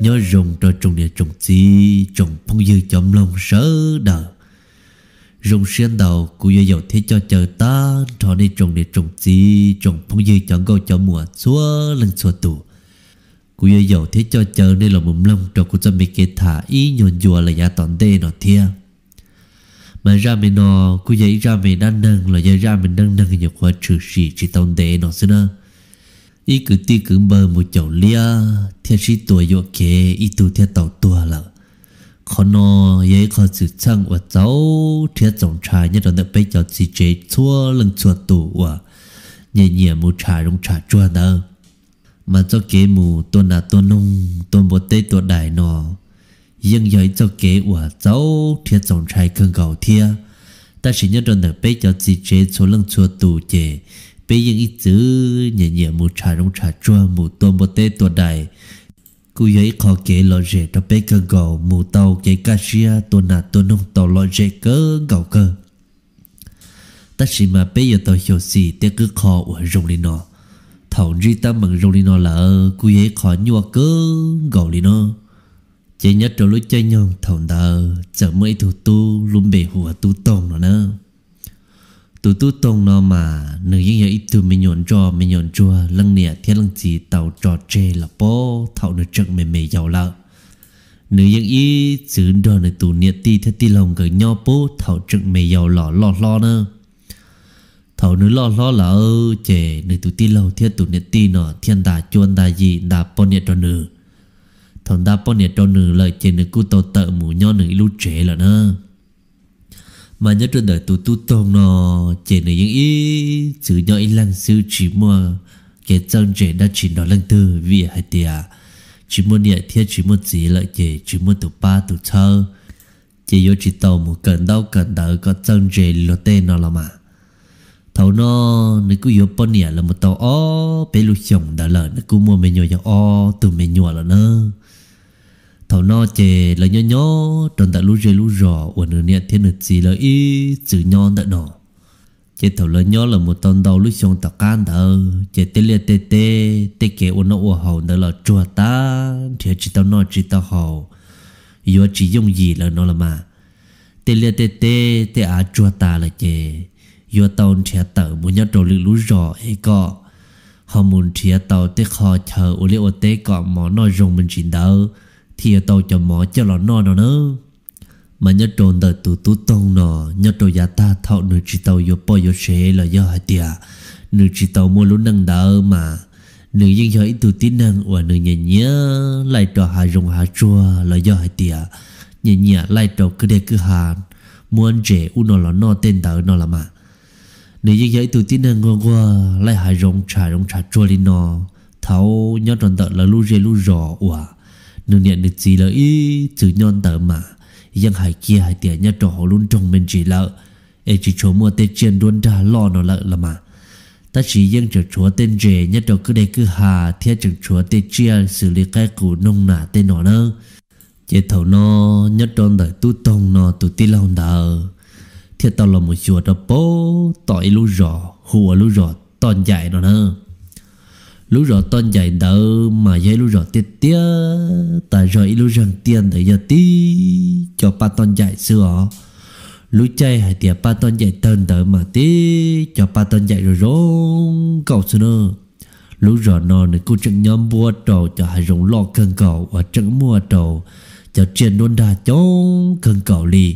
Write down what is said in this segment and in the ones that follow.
Nyob zoo rau tsoom niam tsoom txiv tsoom phooj ywg cov mloog sawv daws. Zoo siab ntau kuv yuav yaum thiab coj caw tag nrho nej tsoom niam tsoom txiv tsoom phooj ywg cov nkauj cov muam txhua leej txhua tus. Kuv yuav yaum thiab coj caw nej los mus mloog rau kuv txoj me kev tham ib nyuag ncua lawm yav tom ntej no thiab. Mas zaj me no kuj yog ib zaj me dab neeg los yog zaj me dab neeg nyuam qhuav tshwm sim tsis tau ntev no xwb na. Ib kwv tij kwv npawg mus caum liab thiab sib tua yuam kev ib tug thiab tau tuag lawm. Qhov no yog ib qho xwm txheej uas txaus rhiab txaus ntshai nyob rau ntawm peb cov txiv tsev txhua leej txhua tus uas nyiam nyiam mus tsham zoov tsham tsuag ntawd. Mas txoj kev mus tua nas tua noog tua npua teb tua dais no yeej yog ib txoj kev uas txaus rhiab txaus ntshai kawg nkaus thiab. Tab sis nyob rau ntawm peb cov txiv tsev txhua leej txhua tus ces peb yeej ib txwm nyiam nyiam mus tsham zoov tsham tsuag mus tua npua teb tua dais. Kuj yog ib qho kev lom zem rau peb kawg nkaus, mus tau kev kaj siab tua nas tua noog tau lom zem kawg nkaus kawg. Tab sis mas peb yuav tau xyuam xim tej qwb qho uas zoo li no. Thaum ntsib teeb meem zoo li no lawm kuj yog ib qho nyuaj kawg nkaus li no. Ces nyob rau lub caij nyoog thaum ntawd txawm muaj ib tug tub lub npe hu ua Tub Toog no na. Tus Tub Toog no mas nws yeej yog ib tug me nyuam ntsoj me nyuam ntsuag leej niam thiab leej txiv tau tso tseg los puag thaum nws tseem me me yaus lawm. Nws yeej ib txwm nrog nws tus niam tij thiab tij laug nkawd nyob puag thaum tseem me yaus los loj hlob na. Thaum nws loj hlob lawm ces nws tus tij laug thiab tus niam tij no thiaj ntas cuab ntas yim ntas poj niam rau nws. Thaum ntas poj niam rau nws lawm ces nws kuj tau tawm mus nyob nws ib lub tsev lawm na. Mas nyob rau ntawm tus Tub Toog no ces nws yeej ib txwm nyob ib leeg xwb tsis muaj kev txawj ntse dab tsi nrog leej twg vim hais tias tsis muaj niam thiab tsis muaj txiv lawm ces tsis muaj tus pab tus txhawb, ces yuav tsis tau mus kawm ntaub kawm ntawv kom txawj ntse li luag tej no los mas. Thaum no nws kuj yuav poj niam los mus tau ob peb lub xyoos ntawd lawm, nws kuj muaj me nyuam yog ob tug me nyuam lawm na. Thaum no ces lawv nyob nyob rau ntawm lub zej lub zos uas nws niam thiab nws txiv lawv ib txwm nyob ntawm no. Ces thaum lawv nyob los mus tau ntau lub xyoo tom qab ntawd ces tej liaj tej teb tej kev ua noj ua haus ntawd los tsuag tag nrhiav tsis tau noj tsis tau haus, yuav tsis yooj yim lawm no los mas. Tej liaj tej teb tej av tsuag tas lawm ces yuav tau nrhiav tawm mus nyob rau lwm lub zos es kom ho mus nrhiav tau tej qho chaw ua liaj ua teb kom mov noj zoo me ntsis ntawd thiaj yuav tau cov mov coj los noj no na. Mas nyob rau ntawm tus Tub Toog no, nyob rau yav tag thaum nws tsis tau yuav poj yuav sev los yog hais tias nws tsis tau muaj lub neej ntawd mas nws yeej yog ib tug tib neeg uas nws nyiam nyiam laij rau hav zoov hav tsuag los yog hais tias nyiam nyiam laij rau kwj deg kwj ha, muab ntses ub no los noj tej ntawd no los mas. Nws yeej yog ib tug tib neeg nquag nquag laij hav zoov tsham zoov tsham tsuag li no. Thaum nyob rau ntawm lawv lub zej lub zos uas nws niam nws txiv lawv ib txwm nyob ntawd mas yeej hais kiag hais tias nyob rau hauv lub nroog me ntsis lawm, es tsis tshua muaj tej tsiaj nruab nrag loj no lawm los mas. Tab sis yeej tseem tshuav tej ntses nyob rau kwj deg kwj ha thiab tseem tshuav tej tsiaj xws li qaib qus noog nas tej no na. Ces thaum no nyob rau ntawm Tub Toog no tus tij laug ntawd thiaj tau los mus xyuas rau puag tom ib lub zos hu ua lub zos Toj Ncaim no na. Lub zos Toj Ncaim ntawd mas yog ib lub zos tiaj tiaj tas zog, ib lub zeeg tiaj ntawd yog tib co paj toj ncaim xwb os. Lub caij hais tias paj toj ncaim tawg ntawd mas tib co paj toj ncaim zoo zoo nkauj xwb na. Lub zos no nws kuj tseem nyob npuab rau cov hav zoov loj kawg nkaus uas tseem muaj rau cov tsiaj nruab nrag coob kawg nkaus li.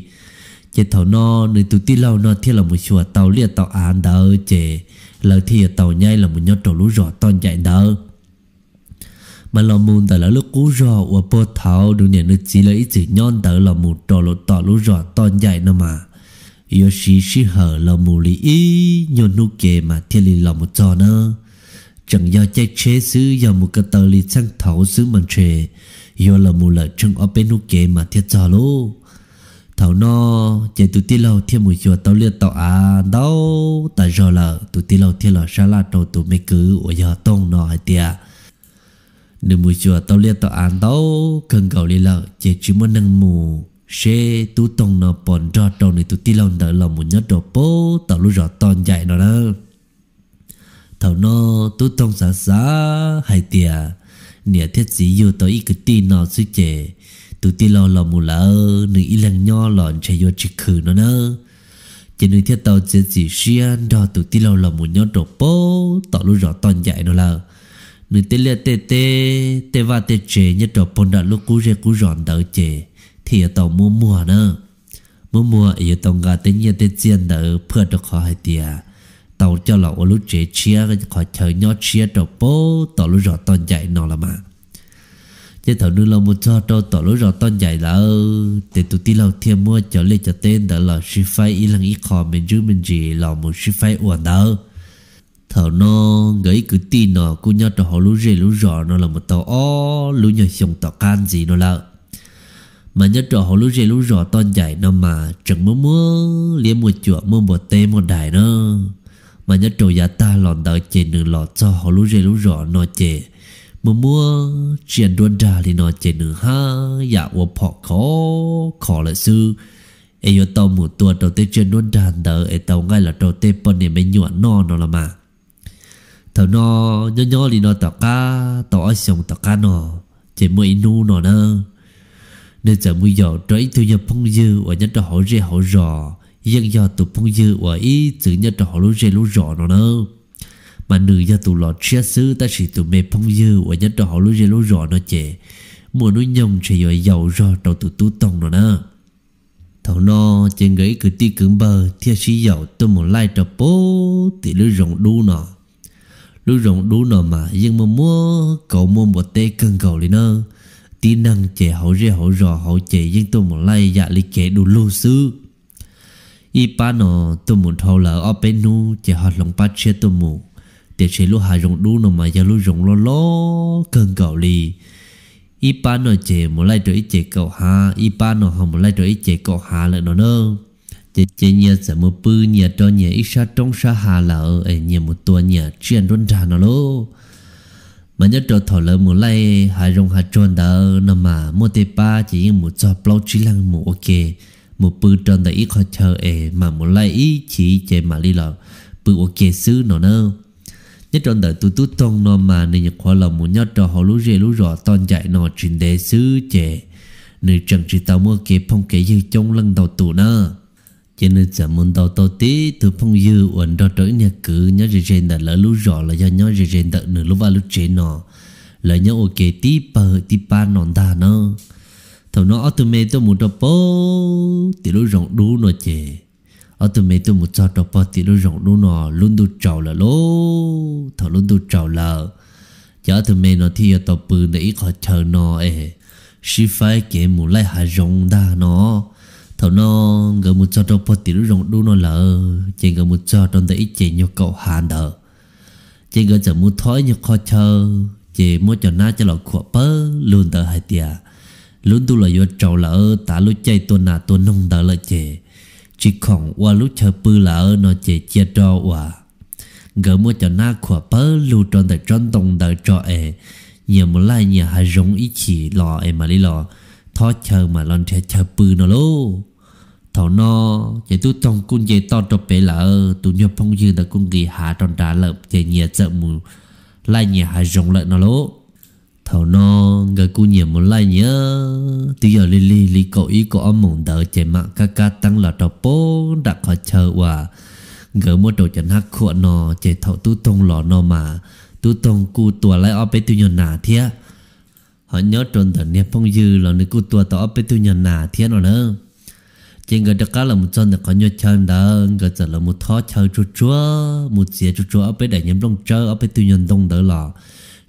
Ces thaum no nws tus tij laug no thiaj los mus xyuas tau liaj tau av ntawd ces lawv thiaj yuav tau nyaib los mus nyob rau lub zos Toj Ncaim ntawd. Mas los mus ntawm lawv lub qub zos uas puag thaum nws niam nws txiv lawv ib txwm nyob ntawd los mus rau lawm tom lub zos Toj Ncaim no mas yuav siv sij hawm los mus li ib nyuag hnub kev mas thiaj li los mus txog na. Tseem yog caij tsheb xwb, yog mus ko taw li txheej thaud xwb mas ntshe yuav los mus lawm tsheej ob peb hnub kev mas thiaj txog lauj. Thaum no ces tus tij laug thiaj mus xyuas tau liaj tau av ntau tas zog lawm, tus tij laug thiaj los sab laj rau tus me kwv uas yog Toog no hais tias nws mus xyuas tau liaj tau av ntau kawg nkaus li lawm ces tsis muaj neeg mus, seb Tub Toog no puas nrog rau nws tus tij laug ntawd los mus nyob rau puag tom lub zos Toj Ncaim no na. Thaum no Tub Toog xav xav hais tias niam thiab txiv yug tau ib kwv tij no xwb ces tus tij laug los mus lawm nws ib leeg nyob los ntshe yuav tsis khwm no na. Ces nws thiaj tau txiav txim siab nrog tus tij laug los mus nyob rau pem tom lub zos toj ncaim no lawm. Nws tej liaj tej teb, tej vaj tej tsev nyob rau pem nram lub qub zej qub zos ntawd ces thiaj yuav tau muab muag na. Muab muag es yuav tau nqa tej nyiaj tej txiaj ntawd phaj rau qhov hais tias tau coj los ua lub tsev tshiab qhov chaw nyob tshiab rau pem tom lub zos toj ncaim no los mas. Ces thaum nws los mus txog rau tom lub zos toj ncaim lawm ces tus tij laug thiaj muab cov liaj cov teb ntawd los sib faib ib leeg ib qho me ntsis me ntsis los mus sib faib ua ntawd. Thaum no nkawd ib kwv tij no kuj nyob rau hauv lub zej lub zos no los mus tau ob lub nyuag xyoo tom qab ntxiv no lawm. Mas nyob rau hauv lub zej lub zos toj ncaim no mas tseem muaj muaj liab muaj cuam muaj npua teb muaj dais na. Mas nyob rau yav tag los ntawd ces nws los txog hauv lub zej lub zos no ces muaj muaj tsiaj nruab nrag li no ces nws haj yam ua phom khov kho lawm xwb, es yuav tau mus tua rau tej tsiaj nruab nrag ntawd es tau nqaij los rau tej poj niam me nyuam noj no los mas. Thaum no nyob nyob li no tom qab tau ob xyoos tom qab no, ces muaj ib hnub no na, nws txawm mus yaum rau ib tug nyuag phooj ywg uas nyob rau hauv zej hauv zos, yeej yog tus phooj ywg uas ib txwm nyob rau hauv lub zej lub zos no na. Mas nws yog tus los tshiab xwb tab sis tus me phooj ywg uas nyob rau hauv lub zej lub zos no ces muaj hnub nyoog ntshe yuav yau zog rau tus tub toog no na. Thaum no ces nkawd ib kwv tij kwv npawg thiaj sib yaum tuaj mus laij rau pem tim lub zoov dub no. Lub zoov dub no mas yeej muaj muaj kauv muaj npua teb kawg nkaus li na. Tib neeg ces hauv zej hauv zos hauv ces yeej tuaj mus laij yam li kev du lug xwb. Ib pab no tuaj mus dhau lawm ob peb hnub ces ho hloov pab tshiab tuaj mus, tiam sis lub hav zoov dub no mas yog lub zoov loj loj kawg nkaus li. Ib pab no ces mus laij rau ib ce kaum hav, ib pab no ho mus laij rau ib ce kaum hav lawm no na. Ces ces nyias txawm mus pw nyias rau nyias ib sab roob sab hav lawm es nyias mus tua nyias tsiaj nruab nrag no lauj. Mas nyob rau thaum lawv mus laij hav zoov hav tsuag ntawd no mas muaj tej pab ces yeej mus txog plaub tsib leeg mus ua ke, mus pw rau ntawm ib qho chaw es mam mus laij ib chim ces mam li los pw ua ke xwb no na. Nyob rau ntawm tus tub toog no mas nws nyuam qhuav los mus nyob rau hauv lub zej lub zos toj ncaim no tsis ntev xwb ces nws tseem tsis tau muaj kev phooj kev ywg coob leej ntau tus na. Ces nws txawm mus ntaus tau tib tug phooj ywg uas nrog rau ib niag kwv nyob ze ze ntawm lawv lub zos los yog nyob ze ze ntawm nws lub vaj lub tsev no, lawv nyob ua ke tib pawg tib pab no ntag na. Thaum no ob tug me tuaj mus rau pem tim lub zoov dub no ces ob tug me tuaj mus txog rau pem tim lub zoov dub no lub ntuj tsaus lawm lauj. Thaum lub ntuj tsaus lawm ces ob tug me no thiaj yuav tau pw ntawm ib qho chaw no es sib faib kev mus laij hav zoov ntag no. Thaum no nkawd mus txog rau pem tim lub zoov dub no lawm ces nkawd mus txog rau ntawm ib ce nyuag kaum hav ntawd. Ces nkawd txawm mus thob ib nyuag qho chaw, ces muab cov hnab coj los khuam pawg lug ntawd hais tias lub ntuj los yuav tsaus lawm, tav lub caij tua nas tua noog ntawd lawm ces tsis khoom ua lub chaw pw lawm no ces cia rau uas nkawd muab cov hnab khuam pawg lug rau ntawm tsob ntoo ntawd tso es nyias mus laij nyias hav zoov ib chim los es mam li los thob chaw mam los nrhiav chaw pw no lauj. Thaum no ces tub toog kuj nce toj rau pem lawm, tus nyuag phooj ywg ntawd kuj nqis hav rau nrad lawm ces nyias txawm mus laij nyias hav zoov lawm no lauj. Thaum no nkawd kuj nyias mus laij nyias, twb yog lig lig li kaum ib kaum ob moos ntawd ces mam kab kab teeb los rau pem nram qhov chaw uas nkawd muab rau cov hnab khuam no. Ces thaum tub toog los no mas tub toog kuj tua laib ob peb tug nyuag nas thiab. Ho nyob rau ntawm niag phooj ywg los nws kuj tua tau ob peb tug nyuag nas thiab no na. Ces nkawd rov qab los mus txog ntawm qhov nyuag chaw ntawd, nkawd txawm los mus thob chaw tsuag tsuag, mus txiav tsuag tsuag ob peb daim nyuag nplooj tsawb ob peb tug nyuag ntoo ntawd los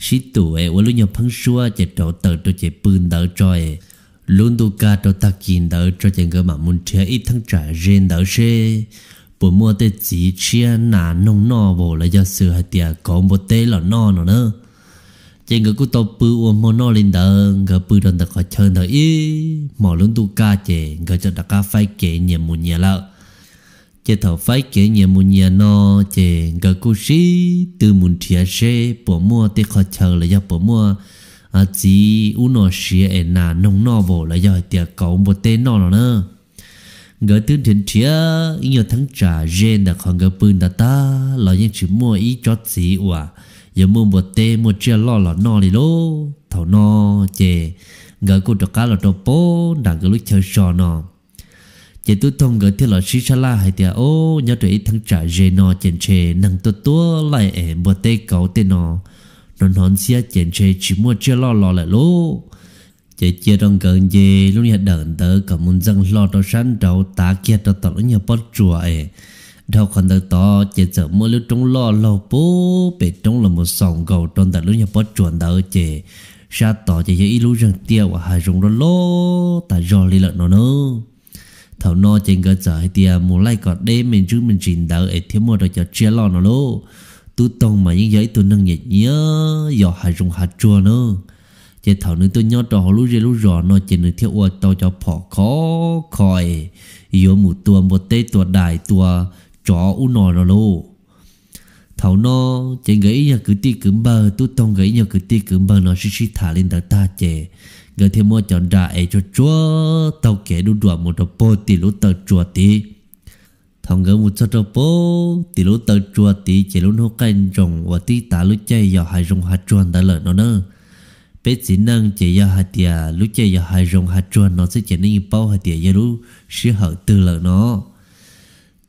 sib tum es ua lub nyuag pheeb suab ces rauv taws rau ces pw ntawd tso es lub ntuj kaj rau tag kis ntawd tso ces nkawd mam mus nrhiav ib theeb tsam ze ntawd seb puas muaj tej txiv tshiab nas noog noj vos los yog xws hais tias kauv npua teb los noj no na. Ces nkawd kuj tau pw ua hmo noj li ntawd, nkawd pw rau ntawm qhov chaw ntawd ib hmos lub ntuj kaj ces nkawd txawm rov qab faib kev nyias mus nyias lawm. Ces thaum faib kev nyias mus nyias no, ces nkawd kuj sib tw mus nrhiav seb puas muaj tej qhov chaw los yog puas muaj txiv ub no siav es nas noog noj vos los yog hais tias kauv npua teb noj no na. Nkawd twb nrhiav nrhiav ib nyuag theeb tsam ze ntawm qhov nkawd pw ntawd tag los yeej tsis muaj ib tsob txiv uas yuav muaj npua teb muaj tsiaj loj los noj li lauj. Thaum no ces nkawd kuj rov qab los rau pem nram nkawd lub chaw so no. Ces Tub Toog nkawd thiaj los sib sab laj hais tias, Ob, nyob rau ib theeb tsam ze no ces ntshe neeg tuaj tuaj laij es npua teb kauv tej no hnov hnov ntxhiab ces ntshe tsis muaj tsiaj loj los lawm lauj. Ces cia rau nkawd nce lub niag dawm ntawd kom mus ntxeev hlo rau sab nraud tav kiag rau tom lub nyuag pob tsuas es dhau qhov ntawd tod ces txawm muaj lub roob loj laug puag pem roob los mus xaus nkaus rau ntawm lub nyuag pob tsuas ntawd ces sab tod ces yog ib lub zeeg tiaj uas hav zoov loj loj tas zog li lawm no na. Thaum no ces nkawd txawm hais tias mus laij kom deb me ntsis me ntsis ntawd es thiaj muaj rau cov tsiaj loj no lauj. Tub Toog mas yeej yog ib tug neeg nyiam nyiam yos hav zoov hav tsuag na. Ces thaum nws tuaj nyob rau hauv lub zej lub zos no ces nws thiaj ua tau cov phom khov kho es yuav mus tua npua teb tua dais tua tsov ub no no lauj. Thaum no ces nkawd ib nyuag kwv tij kwv npawg, Tub Toog nkawd ib nyuag kwv tij kwv npawg no sib sib tham li ntawd tag ces nkawd thiaj muab cov nra es tsuag tsuag taug kev dub duam mus rau puag tim lub taw tsua tid. Thaum nkawd mus txog rau puag tim lub taw tsua tid ces lub hnub qaij ntsoos uas tib tav lub caij yos hav zoov hav tsuag ntawd lawm no na. Peb txiv neej ces yog hais tias lub caij yos hav zoov hav tsuag no xwb ces nej yeej paub hais tias yog lub sij hawm twg lawm no.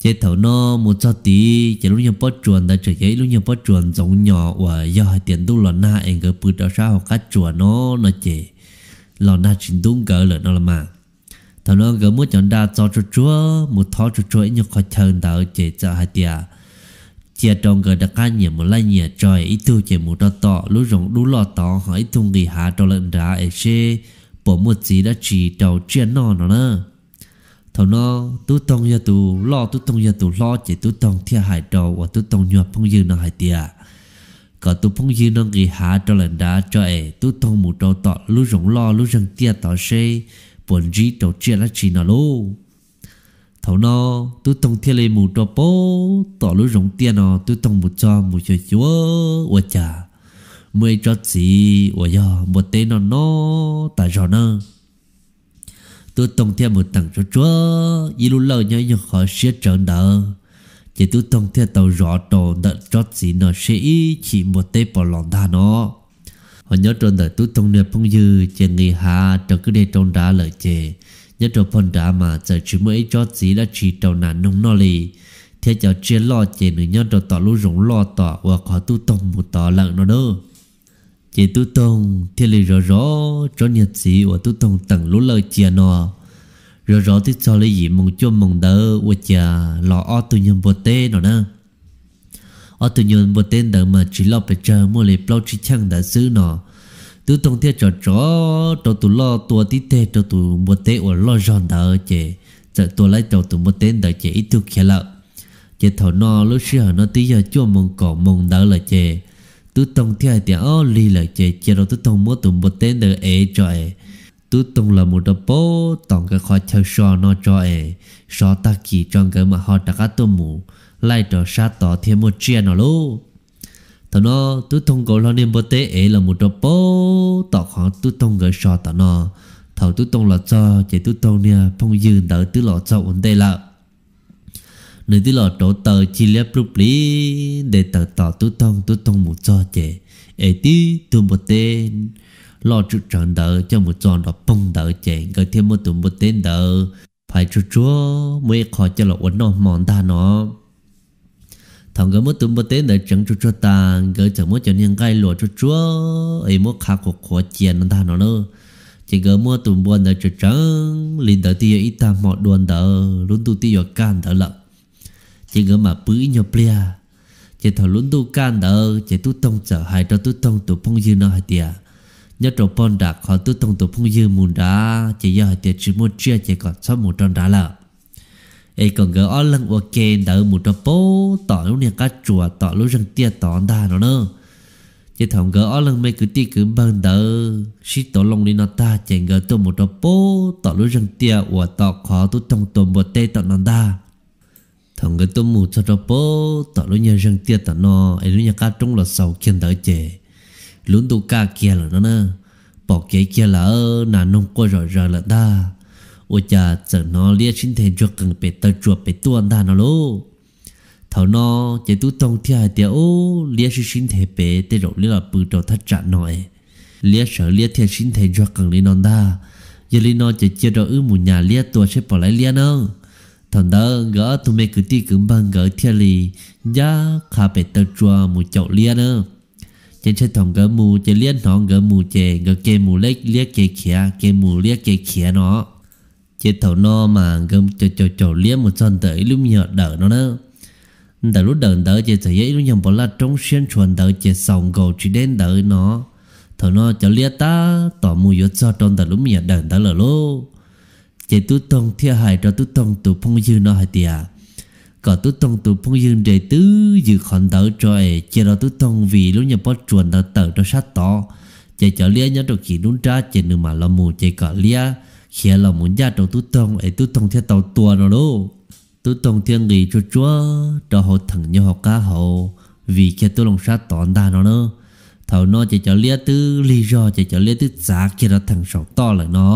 Ces thaum no mus txog tid ces lub nyuag pob tsuas ntawd tseem yog ib lub nyuag pob tsuas ntxoov nyos uas yog hais tias ntuj los nag es nkawd pw rau sab hauv qab tsuas no, no ces los nag tsis ntub nkawd lawm no los mas. Thaum no nkawd muab cov nra txo tsuag tsuag mus thob tsuag tsuag ib nyuag qhov chaw ntawd ces txawm hais tias cia rau nkawd rov qab nyias mus laij nyias tso, ib tug ces mus rau tom lub zoov dub loj tod ho ib tug nqis hav rau lawm nrad es seb puas muaj txiv dab tsi rau tsiaj noj no na. Thaum no Tub Toog yog tus loj, Tub Toog yog tus hlob ces Tub Toog thiaj hais rau uas Tub Toog nyuag phooj ywg no hais tias kom tus phooj ywg no nqis hav rau lawm nrad tso es Tub Toog mus rau tom lub zoov loj lub zeeg tiaj tod seb puas ntsib rau tsiaj dab tsi no lauj. Thaum no Tub Toog thiaj li mus rau puag tom lub zoov tiaj no, Tub Toog mus txog mus xyuas xyuas ua cas muaj ib tsob txiv uas yog npua teb noj noj tas zog na. Tub Toog thiaj mus teem tsuag tsuag ib lub lawj nyob ib nyuag qhov siab tsawv ntawd, ces Tub Toog thiaj tau zov rau ntawm tsob txiv no seb ib chim npua teb puas los ntag no. Ho nyob rau ntawm Tub Toog niag phooj ywg ces nqis hav rau kwj deg rau nrad lawm ces nyob rau pog nrad mas txawm tsis muaj ib tsob txiv dab tsi rau nas noog noj li, thiab cov tsiaj loj ces nws nyob rau tom lub zoov loj tom uas qhov Tub Toog mus tod lawm no na. Ces Tub Toog thiaj li zov zov tsob niag txiv uas Tub Toog teem lub lawj cia no, zov zov twb txog li yim moos cuaj moos ntawd ua cas los ob tug nyuag npua teb no na. Ob tug nyuag npua teb ntawd mas tsis loj pes tsawg, muaj li plaub tsib cheej ntawd xwb no. Tub Toog thiaj tsom tsov rau tus loj tua tib teg rau tus npua teb uas loj zog ntawd ces txawm tua laib rau tus npua teb ntawd ces ib tug khiav lawm. Ces thaum no lub sij hawm no twb yog cuaj moos kaum moos ntawd lawm ces Tub Toog thiaj hais tias, Ob, lig lawm ces cia rau Tub Toog muab tus npua teb ntawd ev tso es Tub Toog los mus rau puag tom nkawd qhov chaw so no tso es sov tag kis tso nkawd mam ho rov qab tuaj mus laij rau sab tod thiaj muaj tsiaj no lauj. Thaum no Tub Toog nkaus hlo niag npua teb ev los mus rau puag tom qhov Tub Toog nkawd so tom no. Thaum Tub Toog los txog ces Tub Toog niag phooj ywg ntawd twb los txog ua ntej lawm. Nws twb los rauv taws ci liab pluj plis nte taws tos Tub Toog. Tub Toog mus txog ces ev tib tug npua teb loj tsum tsawv ntawd coj mus txo nrov poog ntawd ces nkawd thiaj muab tus npua teb ntawd phais tsuag tsuag muab ib qho coj los ua noj hmo ntag no. Thaum nkawd muab tus npua teb ntawd tseev tsuag tsuag tas, nkawd txawm muab cov niag nqaij luas tsuag tsuag es muab qhav qhuav qhuav cia no ntag no na. Ces nkawd muab tus npua ntawd tseev tseev li ntawd twb yog ib tag hmo dua ntawd lub ntuj twb yuav kaj ntawd lawm. Ces nkawd mam pw ib nyuag pliag. Ces thaum lub ntuj kaj ntawd ces Tub Toog txawm hais rau Tub Toog tus phooj ywg no hais tias, nyob rau pog nram qhov Tub Toog tus phooj ywg mus nrad ces yog hais tias tsis muaj tsiaj ces kom txhob mus rau nrad lawm, es kom nkawd ob leeg ua ke ntawd mus rau puag tom lub niag qab tsuas tom lub zeeg tiaj tod ntag no na. Ces thaum nkawd ob leeg me kwv tij kwv npawg ntawd sib tuav loo li no tag ces nkawd tuaj mus rau puag tom lub zeeg tiaj uas tom qhov Tub Toog tua npua teb tom no ntag. Thaum nkawd tuaj mus txog rau puag tom lub nyuag zeeg tiaj tom no es lub nyuag qab roob los xaus kiag ntawd ces lub ntuj kaj kiag lawm no na. Pom kev kiag lawm, nas noog quaj zom zaws lawm ntag. Ua cas txawm hnov liab sib nthe ntsuag qees pem taw tsuas pem tuaj ntag no lauj. Thaum no ces Tub Toog thiaj hais tias, Ub, liab sib sib nthe pem, tej zaum liab los pw rau thaj tsam no es Liab sawv liab thiaj sib nthe ntsuag qees li no ntag. Yog li no ces cia rau wb mus nyas liab tua seb puas laib liab na. Thaum ntawd nkawd ob tug me kwv tij kwv npawg nkawd thiaj li ncaj qha pem taw tsua mus caum liab na. Ces ntshai thaum nkawd mus ces liab hnov nkawd mus ces nkawd ke mus liab ke khiav, ke mus liab ke khiav no. Ces thaum no mas nkawd caum caum caum liab mus txog ntawm ib lub me nyuag dawm no na. Ntawm lub dawm ntawd ces txawm yog ib lub nyuag npau laj roob siab ntshua ntawd ces xaus nkaus tsis deb ntawd no. Thaum no cov liab tab tom mus yuav txog rau ntawm lub me nyuag dawm ntawd lawm lauj. Ces Tub Toog thiaj hais rau Tub Toog tus phooj ywg no hais tias kom Tub Toog tus phooj ywg nres twb ywm qhov ntawd tso es cia rau Tub Toog vim lub nyuag pob tsuas ntawd tawm rau sab tod, ces cov liab nyob rau kis lub nrab ces nws mam los mus ces kom liab khiav los mus ncaj rau Tub Toog es Tub Toog thiaj tau tua no lauj. Tub Toog thiaj nqis tsuag tsuag rau hauv theem nyuag hauv qab hauv, vim kiag tuaj loo sab tod ntag no na. Thaum no ces cov liab twb lig zog ces cov liab twb txav kiag rau theem saum toj lawm no.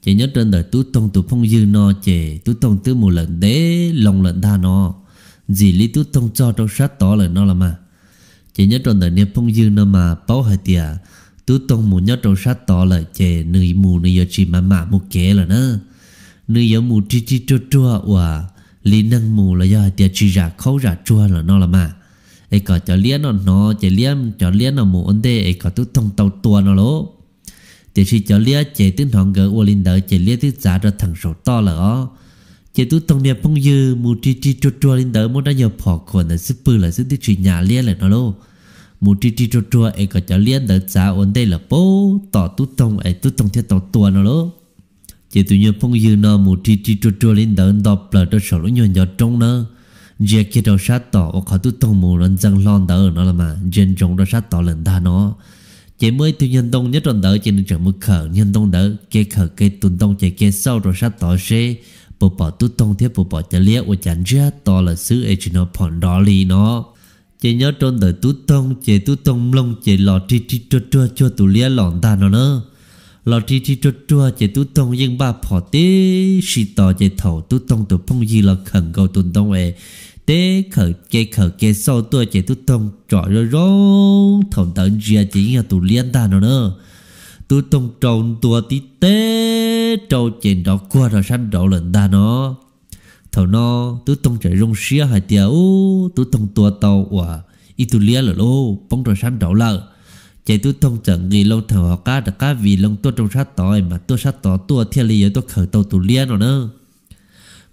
Ces nyob rau ntawm Tub Toog tus phooj ywg no ces Tub Toog twb mus lawm ntev loo lawm ntag no. Ntxim li Tub Toog txog rau sab tod lawm no los mas. Ces nyob rau ntawm niag phooj ywg no mas paub hais tias Tub Toog mus nyob rau sab tod lawm ces nws mus nws yuav tsis mam mam mus kev lawm na. Nws yuav mus rig rig ruag ruag uas li neeg mus los yog hais tias tsis zam khaub zam tsuag lawm no los mas, es kom cov liab no hnov ces liab, cov liab no mus ua ntej es kom Tub Toog tau tua no lauj. Tiam sis cov liab ces twb hnov nkawd ua li ntawd ces liab twb txav rau theem saum toj lawm os. Ces Tub Toog niag phooj ywg mus rig rig ruag ruag li ntawd muab rab nyuag phom khuam ntawd xwb pwg lawm xwb twb tsis nyas liab lawm no lauj. Mus rig rig ruag ruag es kom cov liab ntawd txav ua ntej lawm puag tom Tub Toog es Tub Toog thiaj tau tua no lauj. Ces tus nyuag phooj ywg no mus rig rig ruag ruag li ntawd nto plaws rau saum lub nyuag ncov roob na, ntsia kiag rau sab tom uas qhov Tub Toog mus los ntxeev hlo ntawd no los mas ntsia ntsoov rau sab tod lawm ntag no. Ces muaj ib tug nyuag ntoo nyob rau ntawd ces nws tseem mus khawm nyuag ntoo ntawd, ke khawm ke tus ntoo ces ke xauj rau sab tod seb puas pom Tub Toog thiab puas pom cov liab ua cas ntsiag to lawm xwb es tsis hnov phom nrov li no. Ces nyob rau ntawm Tub Toog ces Tub Toog mloog ces los rig rig ruag ruag cuag tus liab los ntag no na. Los rig rig ruag ruag ces Tub Toog yeej npaj phom tib si tos ces thaum Tub Toog tus phooj ywg los khawm nkaus tus ntoo es teb khawm ke khawm ke xauj tuaj ces Tub Toog tsom zoo zoo thaum ntawd ntsia ces yeej yog tus liab ntag no na. Tub Toog rau ntua tib teb rau ces nrov kuag rau sab nraud lawm ntag no. Thaum no Tub Toog tseem zoo siab hais tias ub Tub Toog tua tau uas ib tug liab lawm lauj, poob rau sab nraud lawm. Ces Tub Toog txawm nqis loo theem hauv qab rov qab vim loo tuaj rau sab tod mas tuaj sab tod tuaj thiaj li yuav tuaj khaws tau tus liab no na.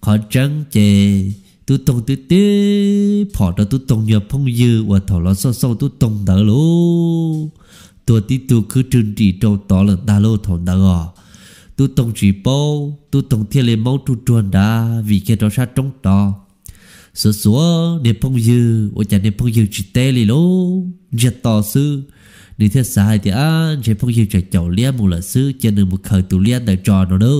Qhov tseeb ces Tub Toog twb tib phom rau Tub Toog nyuag phooj ywg uas thaum los xauj xauj Tub Toog ntawd lauj, tuag tib tug khwb rwg nrim rau tod lawm ntag lauj thaum ntawd os. Tub Toog tsis paub, Tub Toog thiaj li maub ruj ruag nrad vim kiag rau sab roob tod. Xuav xuav niag phooj ywg, ua cas niag phooj ywg tsis teb li lauj, ntsiag to xwb. Nws thiaj xav hais tias ab ntshe phooj ywg tseem caum liab mus lawm xwb, cia nws mus khaws tus liab ntawd tso no na.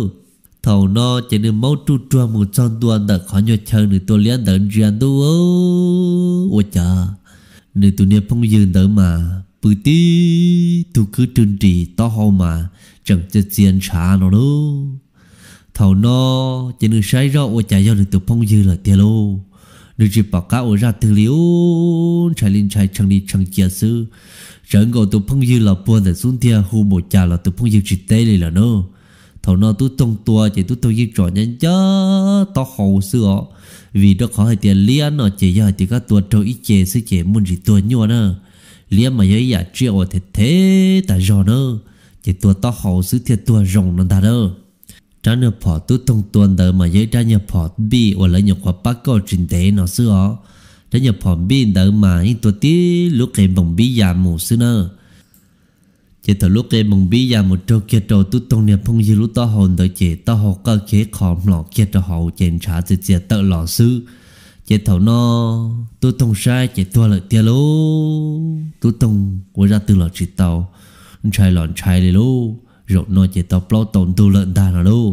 Thaum no ces nws maub ruj ruag mus txog ntua ntawm qhov nyuag chaw nws tua liab ntawd ntsia ntuj, ua cas nws tus niag phooj ywg ntawd mas pw tib tug khwb rwg nrim taub hau mas tseem txias txias ntshav no lauj. Thaum no ces nws saib zoj ua cas yog nws tus phooj ywg lawm tiag lauj. Nws tsis pom qab ua zaj twg li ub, ntshai li ntshai tshee li tshee cia xwb. Tsawv nkaus tus phooj ywg los puag ntawm xub ntiag hu npaum cas los tus phooj ywg tsis teb li lawm na. Thaum no Tub Toog tua ces Tub Toog yeej tsom ncaj ncaj taub hau xwb os. Vim rau qhov hais tias liab no ces yog hais tias koj tua raug ib ce xwb ces muaj ntsis tuag nyuaj na. Liab mas yog ib yam tsiaj uas them them tas zog na, ces tua taub hau xwb thiaj tuag zoo no ntag na. Rab nyuag phom Tub Toog tua ntawd mas yog ib rab nyuag phom npij uas lawv nyuam qhuav pab kauj tsis ntev no xwb os. Rab nyuag phom npij ntawd mas yeej tua tib lub qe npoos npib ya mus xwb na. Ces thaum lub qe npoos npib ya mus raug kiag rau Tub Toog niag phooj ywg lub taub hau ntawd ces taub hau qawj kiag ib qho mlom kiag rau hauv ces ntshav txias txias tawm los xwb. Ces thaum no Tub Toog saib ces tuag lawm tiag lauj. Tub Toog ua zaj twg los tsis tau, ntshai los ntshai li lauj. Zaum no ces tau plaub tau ntug lawm ntag no lauj,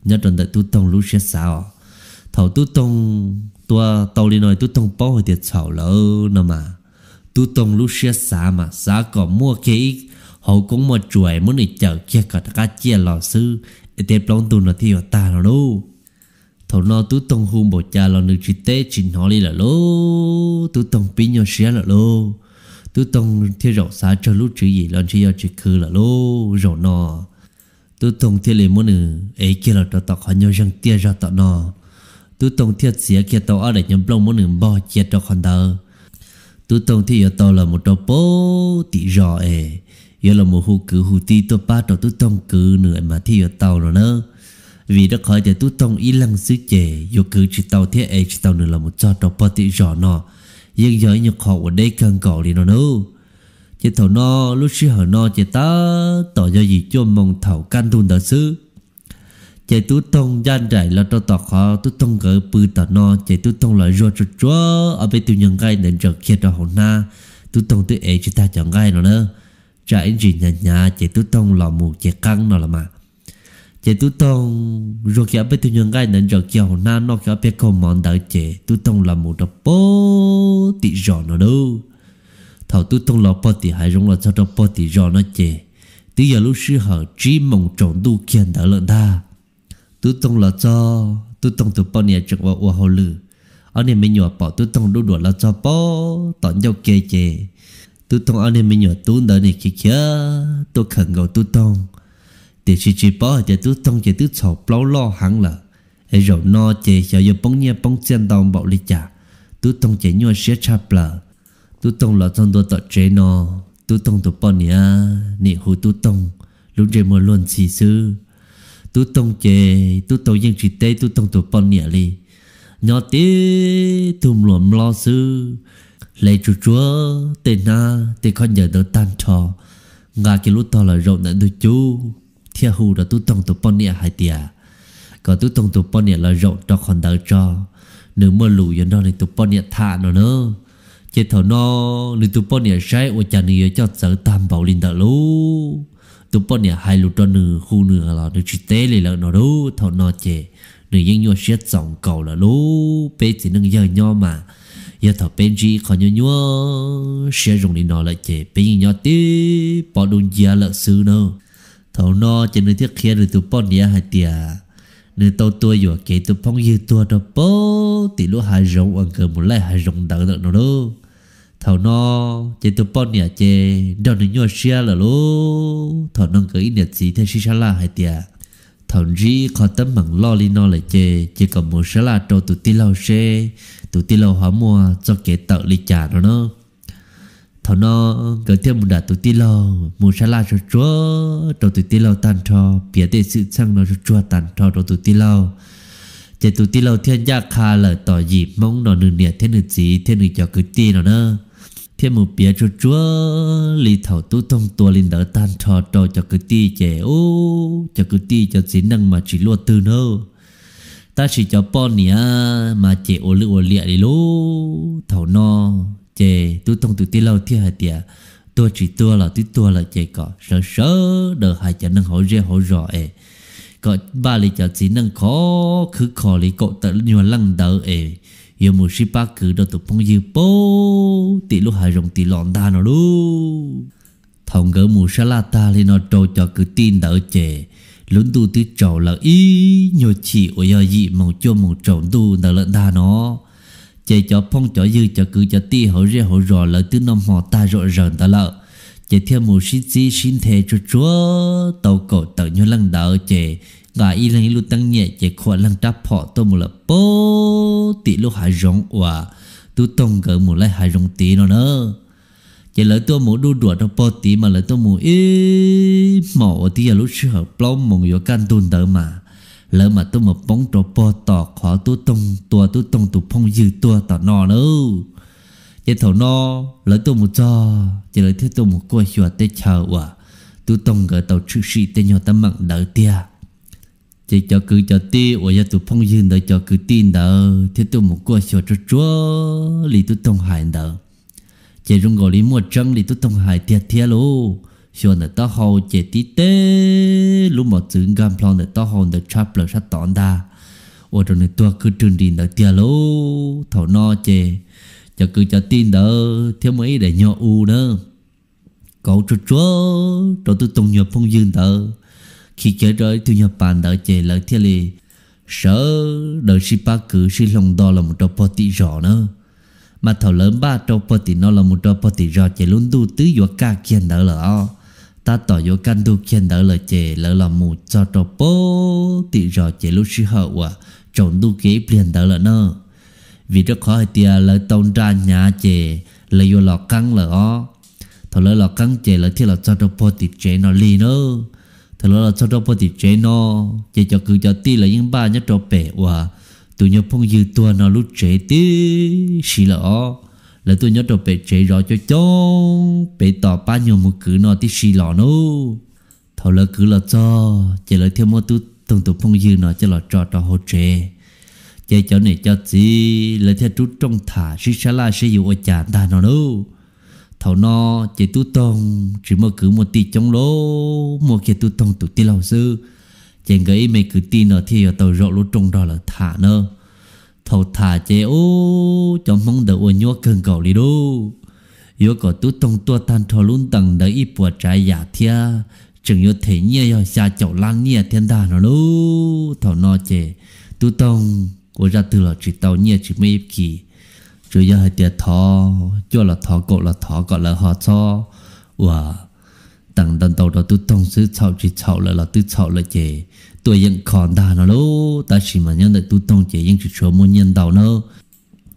nyob rau ntawm Tub Toog lub siab xav os. Thaum Tub Toog tua tau li no Tub Toog paub hais tias txhaum lawm no mas, Tub Toog lub siab xav mas xav kom muaj kiag ib hauv koob muaj tsuas muab nws cawm kiag kom rov qab ciaj los xwb, es tej plaub ntug no thiaj yuav tag no lauj. Thaum no Tub Toog hu npaum cas los nws tsis teb tsis hnov li lawm lauj. Tub Toog pib nyuaj siab lawm lauj. Tub Toog thiaj zaum xav tsawg lub tswv yim los ntshe yog tsis khwv lawm lauj. Zaum no Tub Toog thiaj li muab nws ev kiag los rau tom qhov nyuag zeeg tiaj zog tom no. Tub Toog thiaj txiav kiag tau ob daim nyuag nplooj muab nws npog cia rau qhov ntawd. Tub Toog thiaj yuav tau los mus rau pem tim zos es yuav los mus hu kwv hu tij tuaj pab rau Tub Toog kwv nws mas thiaj yuav tau no na. Vim rau qhov tias Tub Toog ib leeg xwb ces yuav kwv tsis tau thiab ev tsis tau nws los mus txog rau pem tim zos no yeej yog ib nyuag qho uas deb kawg nkaus li no na. Ces thaum no, lub sij hawm no ces tab tom yog yim cuaj moos thaum kaj ntug ntawd xwb. Ces Tub Toog ncaj nraim los rau tom qhov Tub Toog nkawd pw tom no ces Tub Toog los zuag tsuag tsuag ob peb tug nyuag nqaij ntawd ntsaws kiag rau hauv hnab. Tub Toog twb ev tsis tag cov nqaij no na, tsam ib ntsis hnyav hnyav ces Tub Toog los mus ces qeeb no los mas. Ces Tub Toog zuag kiag ob peb tug nyuag nqaij ntawd ntsaws kiag hauv hnab noj kiag ob peb kaug mov ntawd ces Tub Toog los mus rau pem tim zos no lauj. Thaum Tub Toog los pem tim hav zoov los txog rau pem tim zos no ces twb yog lub sij hawm tsib moos tsaus ntuj kiag ntawd lawm ntag. Tub Toog los txog, Tub Toog tus poj niam tseem ua ua hauj lwm. Ob niag me nyuam pom Tub Toog duj duam los txog pem tom ncauj ke ces Tub Toog ob niag me nyuam tub ntawd nim khiav khiav tuaj khawm nkaus Tub Toog. Tiam sis tsis paub hais tias Tub Toog ces twb txhaum plaub loj heev lawm, es zaum no ces xyov yuav poob nyiaj poob txiaj ntau npaum li cas. Tub Toog ces nyuaj siab tshaj plaws. Tub Toog los txog ntua tom tsev no, Tub Toog tus poj niam nim hu Tub Toog lub ntsej muag luag ntxhi xwb. Tub Toog ces Tub Toog yeej tsis teb Tub Toog tus poj niam li, nyob tib tug mluas mlob xwb, hle tsuag tsuag tej hnab tej khaub ncaws ntawd tag nrho, nqa kiag lub tog los zaum ntawm ntug cub thiaj hu rau Tub Toog tus poj niam hais tias kom Tub Toog tus poj niam los zaum rau qhov ntawd tso, nws muaj lus yuav nrog nws tus poj niam tham no na. Ces thaum no nws tus poj niam saib ua cas nws yuav coj txawv tag npaum li ntawd lauj. Tus poj niam hais lus rau nws hu nws los nws tsis teb li lawm no lauj. Thaum no ces nws yeej nyuaj siab txaus nkaus lawm lauj. Peb txiv neej yawg nyob mas, yog thaum peb ntsib qhov nyuaj nyuaj siab zoo li no lawm ces peb yeej nyob tib pob dub nciab lawm xwb na. Thaum no ces nws thiaj qhia nws tus poj niam hais tias nws tau tua yuam kev tus phooj ywg tuag rau pem tim lub hav zoov uas nkawd mus laij hav zoov ntawd lawm no lauj. Thaum no ces tus poj niam ces nrog nws nyuaj siab lawm lauj. Thaum no nkawd ib niam txiv thiaj sib sab laj hais tias thaum ntsib qhov teeb meem loj li no lawm ces cia kom mus sab laj rau tus tij laug seb tus tij laug ho muaj txoj kev tawm li cas no na. Thaum no nkawd thiaj mus nram tus tij laug mus sab laj tsuag tsuag rau tus tij laug tag nrho, piav tej xwm txheej no tsuag tsuag tag nrho rau tus tij laug. Ces tus tij laug thiaj ncaj qha lawm tom yim Hmoob no nws niam thiab nws txiv thiab nws cov kwv tij no na, thiaj mus piav tsuag tsuag li thaum Tub Toog tua li ntawd tag nrho rau cov kwv tij ces ub, cov kwv tij cov txiv neej mas tsis luaj twg na, tab sis cov poj niam mas ces ua lwj ua liam li lauj. Thaum no ces Tub Toog tus tij laug thiaj hais tias tuag tsis tuag los twb tuag lawm ces kom sawv sawv daws hais cov neeg hauv zej hauv zos es kom npaj li cov txiv neej khov khwb kho li kaum tawm nyuag leej ntawd es yuav mus sib pab kwv rau tus phooj ywg pem tim lub hav zoov tim los ntag no lauj. Thaum nkawd mus sab laj tag li no rau cov kwv tij ntawd ces lub ntuj twb tsaus lawm ib nyuag chim uas yog yim moos cuaj moos tsaus ntuj ntawd lawm ntag no. Ces cov phooj cov ywg cov kwv cov tij hauv zej hauv zos lawv twb noj hmo tag zom zaws ntawd lawm, ces thiaj mus sib txib sib nthe tsuag tsuag tau kaum tawm nyuag leej ntawd ces nqa ib leeg ib lub teeb nyem ces khuam leeg rab phom tuaj mus lawm pem tim lub hav zoov uas Tub Toog nkawd mus laij hav zoov tid no na. Ces lawv tuaj mus duj duam rau pem tid mas lawv tuaj mus ib hmos uas twb yog lub sij hawm plaub moos yuav kaj ntug ntawd mas lawv mam tuaj mus poob rau pem tom qhov Tub Toog tua Tub Toog tus phooj ywg tuag tom no na. Ces thaum no lawv tuaj mus txog ces lawv thiaj tuaj mus kuaj xyuas teb chaws uas Tub Toog nkawd tau tshwm sim tej nyuag teeb meem ntawd tiag. Ces cov kwv cov tij uas yog tus phooj ywg ntawd cov kwv tij ntawd thiaj tuaj mus kuaj xyuas tsuag tsuag li Tub Toog hais ntawd. Ces zoo nkaus li muaj tseeb li Tub Toog hais tiag thiab lauj. Xyuas ntawm taub hau ces tib teg lub mos txwv nkag nplho ntawm taub hau ntawd tshab plaws sab tod ntag, ua rau nws tuag kwj rwg nris ntawd tiag lauj. Thaum no ces cov kwv cov tij ntawd thiaj muaj ib daim nyuag u na, kauv tsuag tsuag rau Tub Toog nyuag phooj ywg ntawd, khi kiag rau ib tug nyuag pas ntawd ces lawv thiaj li sawv daws sib pab kwv sib hloov nto los mus rau pem tim zos na. Mas thaum lawv npaj rau pog tim no los mus rau pog tim zos ces lub ntuj twb yuav kaj kiag ntawd lawm os. Tab tom yuav kaj ntug kiag ntawd lawm ces lawv los mus txog rau pog tim zos ces lub sij hawm uas tsaus ntuj kiag ib pliag ntawd lawm na. Vim rau qhov hais tias lawv tau nra hnyav ces lawv yuav los qeeb lawm os. Thaum lawv los qeeb ces lawv thiaj los txog rau pog tim tsev no li na. Thaum lawv los txog rau pog tim tsev no, ces cov kwv cov tij lawv yeej npaj nyob rau pem uas tus nyuag phooj ywg tuag no lub tsev tib si lawm os. Lawv tuaj nyob rau pem tsev zov coob coob pem tos pab nyuag mus kwv no tib si los na. Thaum lawv kwv los txog ces lawv thiaj muab Tub Toog tus phooj ywg no coj los tso rau hauv tsev. Ces cov niam cov txiv lawv thiaj rub rooj tham sib sab laj seb yuav ua cas ntag no lauj. Thaum no ces Tub Toog tsis muaj kwv muaj tij coob lauj, muaj kiag Tub Toog tus tij laug xwb. Ces nkawd ib me kwv tij no thiaj yuav tau zaum lub rooj nrog lawv tham na. Thaum tham ces ub, cov Hmoob ntawd ua nyuab kawg nkaus li lauj. Yuav kom Tub Toog tuaj tag nrho lub ntees ntawd ib puas tsav yam thiab, tseem yuav them nyiaj yog xya caum lab nyiaj thiab ntag no lauj. Thaum no ces Tub Toog ua zaj twg los tsis tau nyiaj tsis muaj ib kis. Tsuas yog hais tias thov cuaj los thov kaum los thov kom lawv ho txhob uas teem ntau ntau rau Tub Toog xwb, txhaum tsis txhaum lawm los twb txhaum lawm ces tuaj yeem kho ntag no lauj. Tab sis mas nyob ntawm Tub Toog ces yeej tsis tshua muaj nyiaj ntau na.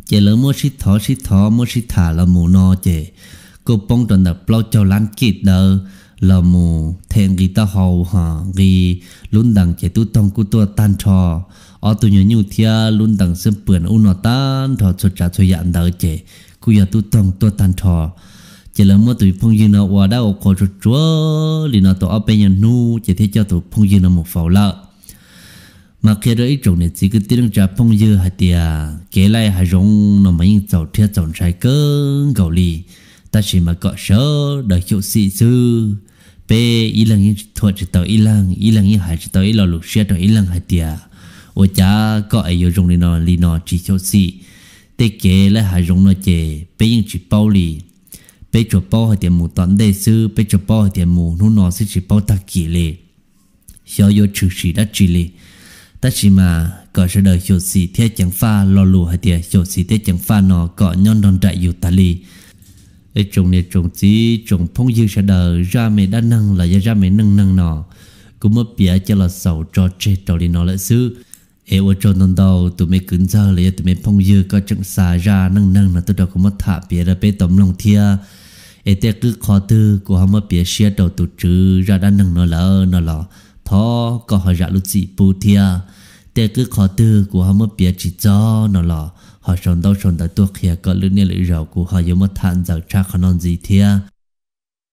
Ces lawv muab sib thov sib thov muab sib tham los mus no ces kuj poob rau ntawm plaub caug lab kij ntawd los mus them nqi taub hau ho nqi lub ntees ces Tub Toog kuj tuaj tag nrho ob tug nyuag nyuj thiab lub ntees xwb pwm ub no tag nrho txhua tsav txhua yam ntawd ces kuj yog Tub Toog tuaj tag nrho. Ces lawv muab tus phooj ywg no ua dab ua qhua tsuag tsuag li no tau ob peb nyuag hnub ces thiaj coj tus phooj ywg no mus faus lawm. Mas qhia rau ib tsoom niam txiv kwv tij neej tsa phooj ywg hais tias kev laij hav zoov no mas yeej txaus rhiab txaus ntshai kawg nkaus li, tab sis mas kom sawv daws xyuam xim xwb. Peb ib leeg yeej thuam tsis tau ib leeg, ib leeg yeej hais tsis tau ib lo lus siab rau ib leeg hais tias ua cas koj es yuav zoo li no li no tsis xyuam xim. Tej kev laij hav zoov no ces peb yeej tsis paub li. Peb tsuas paub hais tias mus tom ntej xwb, peb tsuas paub hais tias mus hnub no xwb tsis paub tag kis li, xyov yuav tshwm sim dab tsi li. Tab sis mas kom sawv daws xyuam xim thiab ceev faj, lo lus hais tias xyuam xim thiab ceev faj no kom nyob nrog nraim yus tas li. Es tsoom niam tsoom txiv tsoom phooj ywg sawv daws, zaj me dab neeg los yog zaj me neej neeg no kuv muab piav coj los xaus tso tseg rau li no lawm xwb. Es ua tsaug ntau ntau tus me kwv ntxawg los yog tus me phooj ywg koj tseem xa zaj neej neeg no tuaj rau kuv muab tham piav rau peb tau mloog thiab. Es tej qwb qhov twg kuv ho muab piav siab rau tus tswv zaj dab neeg no lawm no los thov koj ho zam lub txim pub thiab. Tej qwb qhov twg kuv ho muab piav tsis txog no los ho sau ntaub sau ntawv tuaj qhia kom lwm niaj lwm zaus kuv ho yuav muab tham ntxaws tshaj qhov no ntxiv thiab.